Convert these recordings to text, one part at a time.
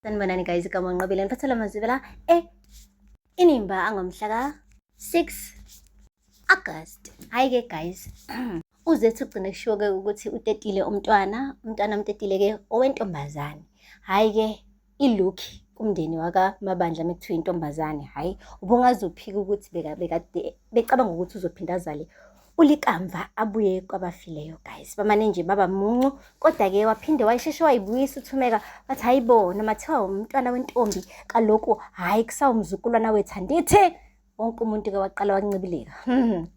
Sanibonani guys, igama uNqobile ngiphathela amazwi la e Inimba angomhla ka-6 August. Hhayi-ke guys, uZethu ugcine kushiwo-ke ukuthi utetile umntwana, umntwana amtetile-ke owentombazane. Hhayi-ke ilukhi kumndeni wakaMabandla mekuthiwa intombazane, hhayi ubungaze uphike ukuthi bekade becabanga ukuthi uzophinda azale uLikamva abuye kwabafileyo guys. Bamane nje baba muncu, kodwa-ke waphinde wayisheshe wayibuyisa uThumeka, wathi hayi bo, noma thiwa umntwana wentombi kaloku hhayi kusawumzukulwana wethu andithi. Wonke umuntu-ke waqala wancibilika.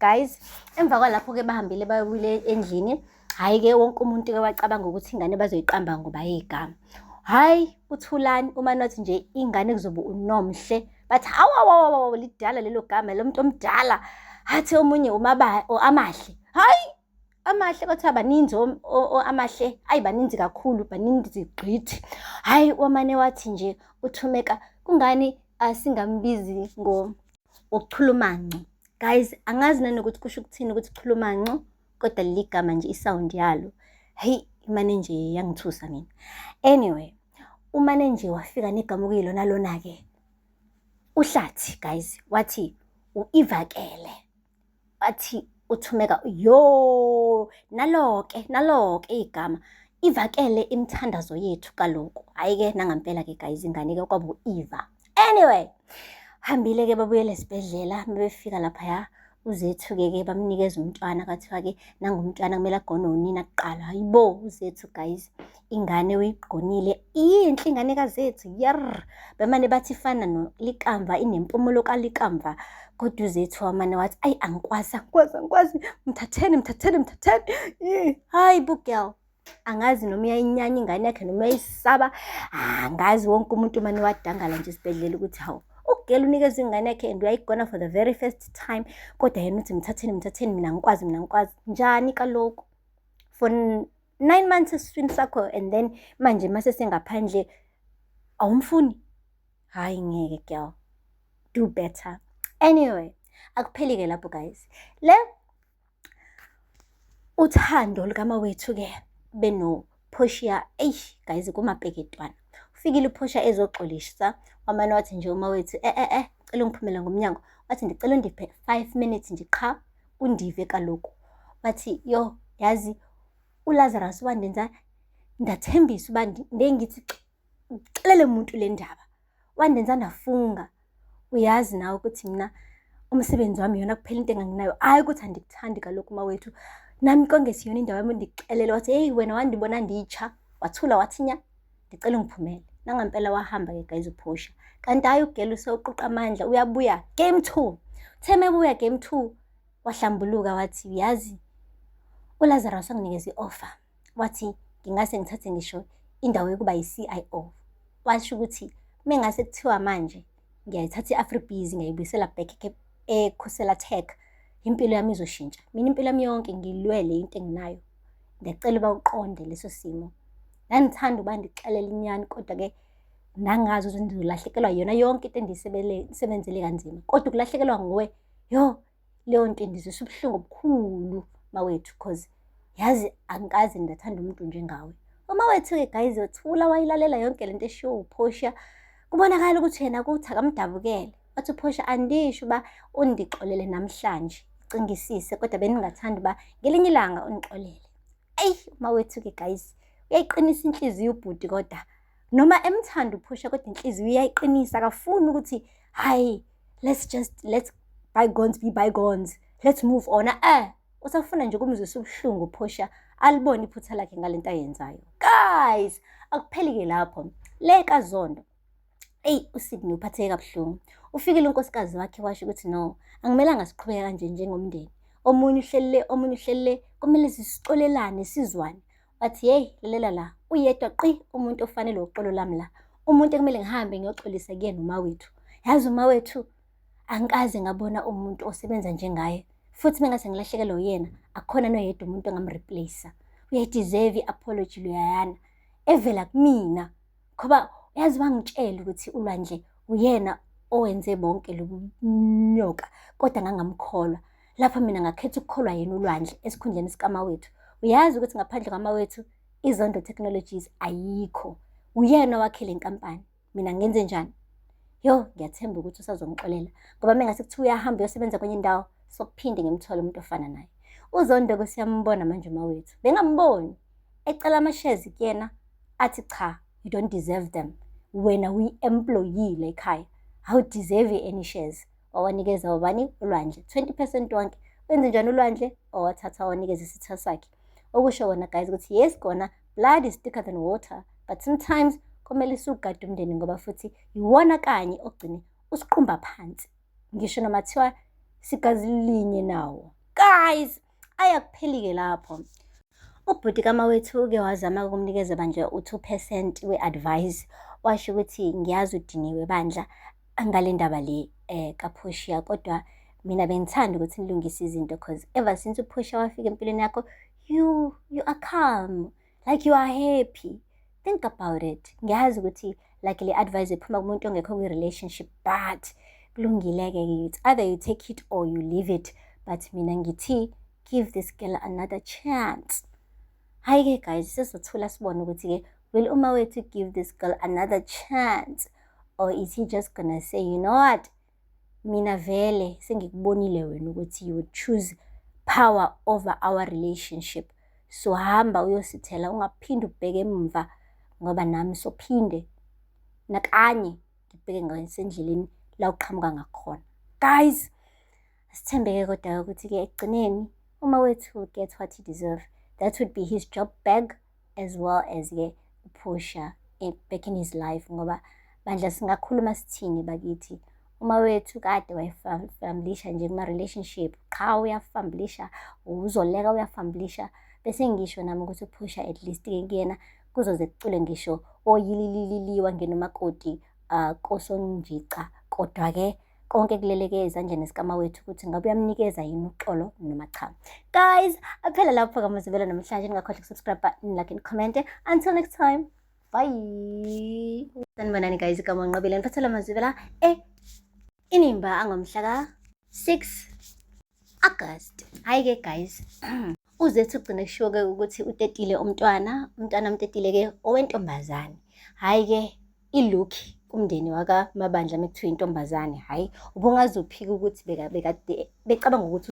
Guys, emva kwalapho-ke bahambile bayobuyile endlini. Hhayi-ke wonke umuntu-ke wacabanga ukuthi ingane bazoyiqamba ngoba yigama. Hhayi uThulani uma nothi nje ingane kuzobe uNomhle, bathi hawu hawu hawu hawu lidala lelo gama lo muntu omdala. Athi omunye umaba Amahle, hhayi Amahle kwathiwa baninzi Amahle, ayi baninzi kakhulu, baninzi gqithi. Hhayi wamane wathi nje uThumeka kungani asingambizi ngoChulumanco. Guys, angazi nanokuthi kusho ukuthini ukuthi Chulumanco, kodwa leli gama nje i-sound yalo, hheyi imane nje yangithusa mina. Anyway, umane nje wafika negama okuyilona lona-ke uHlathi guys, wathi u-Ivakele. Wathi uThumeka yo, nalo-ke nalo-ke igama ivakele imithandazo yethu kaloku. Hhayi-ke nangampela-ke guys, ingane-ke kwaba u-Eva. Anyway, hambile-ke babuyele esibhedlela, bebefika laphaya uZethu-ke ke bamnikeza umntwana, kwathiwa-ke nangumntwana kumele agone unina kuqala. Hayi bo uZethu guys, ingane uyigonile, iyinhle ingane kaZethu, yerr. Bemane bathi ifana noLikamva, inempumulo kaLikamva. Kodwa uZethu wamane wathi ayi angikwazi, angikwazi, angikwazi, mthatheni, mthatheni, mthatheni. Hayi bo girl, angazi noma uyayinyanya ingane yakhe noma uyayisaba, angazi. Wonke umuntu umane wadangala nje esibhedlela ukuthi hawu, ugela unikeza ingane yakhe and uyayigona for the very first time, kodwa yena uthi mthatheni, mthatheni, mina angikwazi, mina angikwazi. Njani kaloku for 9 months esiswini sakho and then manje mase sengaphandle awumfuni? Hhayi ngeke girl, do better. Anyway, akupheli-ke lapho guys, le uthando lukamawethu-ke beno-Portia. Eish guys, kumapeketwana ufikile uPortia ezoxolisa, wamane wathi nje umawethu eh eh eh, cela ungiphumele ngomnyango. Wathi ndicela undiphe 5 minutes nje qha, undive kaloku. Wathi yo, yazi uLazarus wandenza ndathembisa uba ndengithi xelele muntu le ndaba, wandenza ndafunga. Uyazi nawe ukuthi mina umsebenzi wami yona kuphela into enganginayo, hhayi ukuthi andikuthandi kaloku mawethu, nami kongesiyona indawo yami ndikuxelele. Wathi heyi wena wandibona nditsha, wathula wathi nya, ndicela ungiphumele. Nangampela wahamba-ke guys uPortia, kanti hhayi ugela usewuquqa amandla, uyabuya game two. Uthe mebuya game two wahlambuluka, wathi uyazi uLazarus wanginikeza i-offer, wathi ngingase ngithathe ngisho indawo yokuba yi-CIO. Washo ukuthi mengase kuthiwa manje ngiyayithatha i-Afribiz ngiyayibuyisela back eKhosela Tech, impilo yami izoshintsha. Mina impilo yami yonke ngilwele into enginayo, ngiyacela uba uqonde leso simo. Ngangithanda uba ndixelele inyani, kodwa-ke ngangazi ukuthi ngizolahlekelwa yona yonke into endiyisebenzele kanzima, kodwa ukulahlekelwa nguwe, yo, leyo nto indizwisa ubuhlungu obukhulu mawethu, cause yazi angikaze ndathanda umuntu njengawe. Umawethu-ke guys wathula wayilalela yonke lento eshiwo uPortia, kubonakala ukuthi yena kuthi akamdabukele. Wathi uPortia andisho uba undixolele namhlanje, cingisise, kodwa bendingathanda uba ngelinye ilanga undixolele. Eyi umawethu-ke guys uyayiqinisa inhliziyo ubhuti, kodwa noma emthanda uPortia kodwa inhliziyo uyayiqinisa, akafuni ukuthi hayi let's just let bygones be bygones, let's move on. Eh usafuna nje ukumzwisa ubuhlungu uPortia, alibone iphutha lakhe ngalento ayenzayo. Guys, akupheli-ke lapho, le kaZondo. Eyi uSydney uphatheke kabuhlungu. Ufikile unkosikazi wakhe washo ukuthi no, akumelanga siqhubeke kanje njengomndeni, omunye uhleli le, omunye uhleli le, kumele sixolelane sizwane. Wathi hey, lalela la, uyedwa qi umuntu ofanele uxolo lami la, umuntu ekumele ngihambe ngiyoxolisa kuyena umawethu. Yazi umawethu angikaze ngabona umuntu osebenza njengaye, futhi mengase ngilahlekelwe uyena akukhona noyedwa umuntu ongamreplace. Uyayideserve i-apology loyayana evela kumina, ngoba yazi wangitshela ukuthi uLwandle uyena owenze bonke lobu nyoka, kodwa ngangamkholwa. Lapho mina ngakhetha ukukholwa yena uLwandle esikhundleni sikamawethu. Uyazi ukuthi ngaphandle kwamawethu iZondo Technologies ayikho, uyena owakhe le nkampani. Mina ngenze njani? Yo, ngiyathemba ukuthi usazongixolela ngoba mengase kuthiwa uyahamba uyosebenza kwenye indawo, sokuphinde ngimthole umuntu ofana naye. UZondo-ke siyambona manje uMawethu. Bengamboni. Ecela ama-shares kuyena, athi cha, you don't deserve them. Wena uyi-employee la ekhaya. Awu-deserve any shares. Wawanikeza ubani? ULwandle. 20% wonke. Wenze njani uLwandle? Wawathatha wawanikeza isitha sakhe. Okusho kona guys ukuthi yes kona blood is thicker than water, but sometimes kumele siwugade umndeni ngoba futhi iwona kanye ogcine usiqumba phansi. Ngisho noma kuthiwa sigazi linye nawo. Guys, ayakupheli-ke lapho. Ubhuti kaMawethu-ke wazama ukumnikeza bandla u-2% we-advice. Washo ukuthi ngiyazi udiniwe bandla ngale ndaba le kaPortia, kodwa mina bengithanda ukuthi nilungise izinto cause ever since uPortia wafika empilweni yakho, you are calm, like you are happy. Think about it. Ngiyazi ukuthi like le advice iphuma kumuntu ongekho kwi-relationship, but kulungile-ke, it's either you take it or you leave it. But mina ngithi give this girl another chance. Hhayi-ke guys, sesizothula sibone ukuthi-ke will uMawethu give this girl another chance or is he just gonna say, you know what, mina vele sengikubonile wena ukuthi you would choose power over our relationship. So hamba uyosithela, ungaphinde ubheke emva ngoba nami sophinde nakanye ngibheke ngasendleleni la uqhamuka ngakhona. Guys, asithembeke kodwa ukuthi-ke ekugcineni uMawethu will get what he deserve. That would be his job back as well as-ke uPortia back in his life ngoba bandla singakhuluma sithini bakithi. UMawethu kade wayefambilisha nje kuma-relationship, qha uyafambilisha, uZoleka uyafambilisha. Bese ngisho nami ukuthi uPortia at least-ke kuyena kuzoze kucule ngisho oyilililili wangena umakoti kosonjica. Kodwa-ke konke kuleleke ezandleni zikaMawethu ukuthi ngabe uyamnikeza yini uxolo noma cha. Guys, aphela lapho kamazibela namhlanje. Ningakhohlwa uku-subscribe, like and comment. Until next time, bye. Sanibonani guys, igama Nqobile, niphathela amazibela Inimba angomhla ka-6 August. Hhayi-ke guys, uZethu ugcine kushiwo-ke ukuthi utetile umntwana, umntwana amtetile-ke owentombazane. Hhayi-ke i-look kumndeni wakaMabandla mekuthiwa intombazane, hhayi ubungaze uphike ukuthi bekade becabanga ukuthi